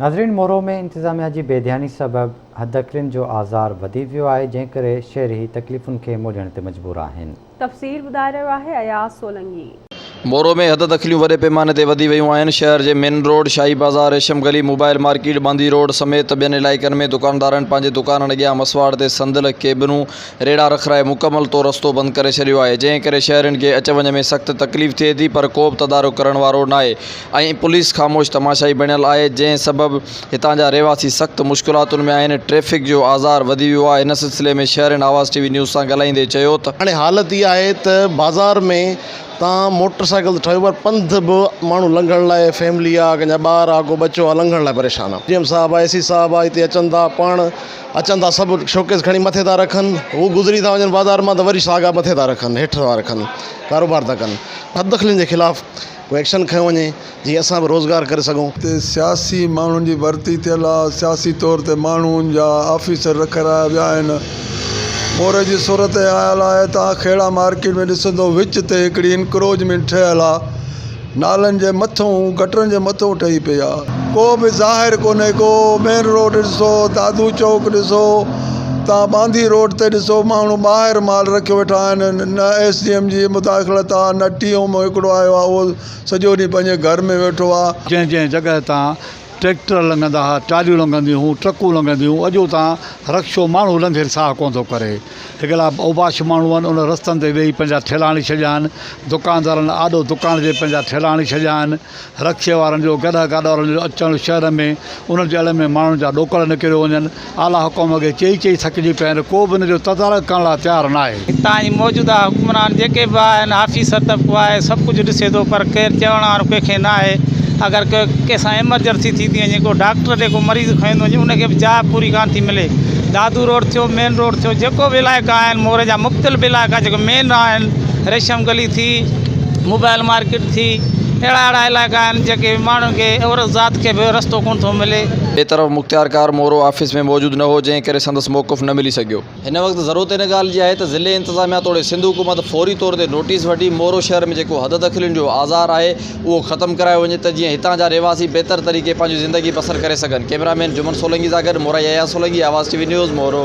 ناظرين مورو ۾ انتظاميا جي بيڌياني سبب حددخلين جو آزار وڌي ويو آهي جنهن ڪري شهري تڪليفن کي منهن ڏيڻ تي مجبور آهن. تفصيل ٻڌائي رهيو آهي اياز سولنگي. مورو ۾ حددخليون وڏي پيماني تي وڌي ويون آهن، شهر جي main road, Shahi Bazaar, Resham Gali, mobile market, Bandhi road سميت ٻين علائقن ۾ دڪاندارن پنهنجي دڪانن اڳيان مسواڙ تي صندل، ڪيبنون، ريڙها رکرائي مڪمل طور رستو بند ڪري ڇڏيو آهي، جنهن ڪري شهرين کي اچ وڃ ۾ سخت تڪليف ٿئي ٿي پر ڪوبه تدارڪ ڪرڻ وارو ناهي ۽ پوليس خاموش تماشائي بڻيل آهي، جنهن سبب هتان جا رهواسي سخت مشڪلاتن ۾ آهن، ٽريفڪ جو آزار وڌي ويو آهي، ان سلسلي ۾ شهرين آواز ٽي وي نيوز سان ڳالهائيندي چيو ته. هاڻي حالت اها آهي ته بازار ۾ تان موٽر سائيڪل ته ٺهيو پر پنڌ به ماڻهو لنگهڻ لاء فيملي آ ڪنهن جا ٻار آ ڪو ٻچو آ لنگهڻ لاء پريشان آ. ڊي ايم صاحب آ اي سي صاحب آ هتي اچن ٿا پاڻ اچن ٿا سڀ شوڪيس کڻي مٿي ٿا رکن هو گذري ٿا وڃن بازار مان ته وري ساڳا مٿي ٿا رکن هيٺ ٿا رکن ڪاروبار ٿا ڪن حددخلين جي خلاف ڪو ايڪشن کنيو وڃي جيئن اسان به روزگار ڪري سگهون. تي سياسي ماڻهن جي ڀرتي ٿيل آ سياسي طور تي ماڻهن جا آفيسر رکرايا ويا آهن موري جي صورتحال آهي تان کهڙا مارڪيٽ ۾ ڏسندو وچ تي هڪڙي انڪروچمينٽ ٺهيل آ نالن جي مٿئون گٽرن جي مٿئون ٺهي پئي آ. ڪو به ظاهر ڪونهي ڪو مين روڊ ڏسو دادو چوڪ ڏسو تان ٻانڌي روڊ تي ڏسو ماڻهو ٻاهر مال رکيو ويٺا آهن نه ايس ڊي ايم جي مداخلت آ نه ٽي ايم هڪڙو آيو آ اهو سڄو ڏينهن پنهنجي گهر ۾ ويٺو آ. جنهن جنهن جڳهه تان ٽريڪٽر لنگهندا ها، ٽراليون لنگهنديون هيون، ٽرڪون لنگهنديون هيون، اڄ اتان رڪشو ماڻهو لنگهي ساهه ڪونه ٿو ڪري. هڪڙا اوباش ماڻهو آهن، ان رستن تي ويهي پنهنجا ٺيلها هڻي ڇڏيا آهن. دڪاندارن آڏو دڪان جي پنهنجا ٺيلها هڻي ڇڏيا آهن. رڪشي وارن جو، گڏهه گاڏ وارن جو اچڻ شهر ۾ انهن جي اڙ ۾ ماڻهن جا ڏوڪڙ نڪريو وڃن. اعليٰ حڪام کي چئي چئي ٿڪجي پيا آهن، ڪو به ان جو تدارڪ ڪرڻ لاء تيار ناهي. هتان جي موجوده حڪمران جيڪي به آهن آفيسر طبقو آهي سڀ ڪجهه ڏسي ٿو پر ڪير چوڻ وارو ڪنهن کي نه آهي اگر ڪنهن سان ايمرجنسي ٿي ٿي وڃي ڪو ڊاڪٽر ڏي ڪو مريض کڻي ٿو وڃي ان کي به جاء پوري ڪانه ٿي ملي دادو روڊ ٿيو مين روڊ ٿيو جيڪو به علائقا آهن موري جا مختلف علائقا جيڪي مين آهن ريشم گلي ٿي موبائل مارڪيٽ ٿي اهڙا اهڙا علائقا آهن جيڪي ماڻهن کي عورت ذات کي به رستو ڪونه ٿو ملي. ٻئي طرف مختيارڪار مورو آفيس ۾ موجود نه هو جنهن ڪري سندس موقف نه ملي سگهيو. هن وقت ضرورت ان ڳالهه جي آهي ته ضلعي انتظاميا توڙي سنڌ حڪومت فوري طور تي نوٽيس وٺي مورو شهر ۾ جيڪو حد دخلين جو آزار آهي اهو ختم ڪرايو وڃي ته جيئن هتان جا رهواسي بهتر طريقي پنهنجي زندگي بسر ڪري سگهن ڪئميرا مين جمن سولنگي سان گڏ Morai Ayaz Solangi Awaz T V news Moro.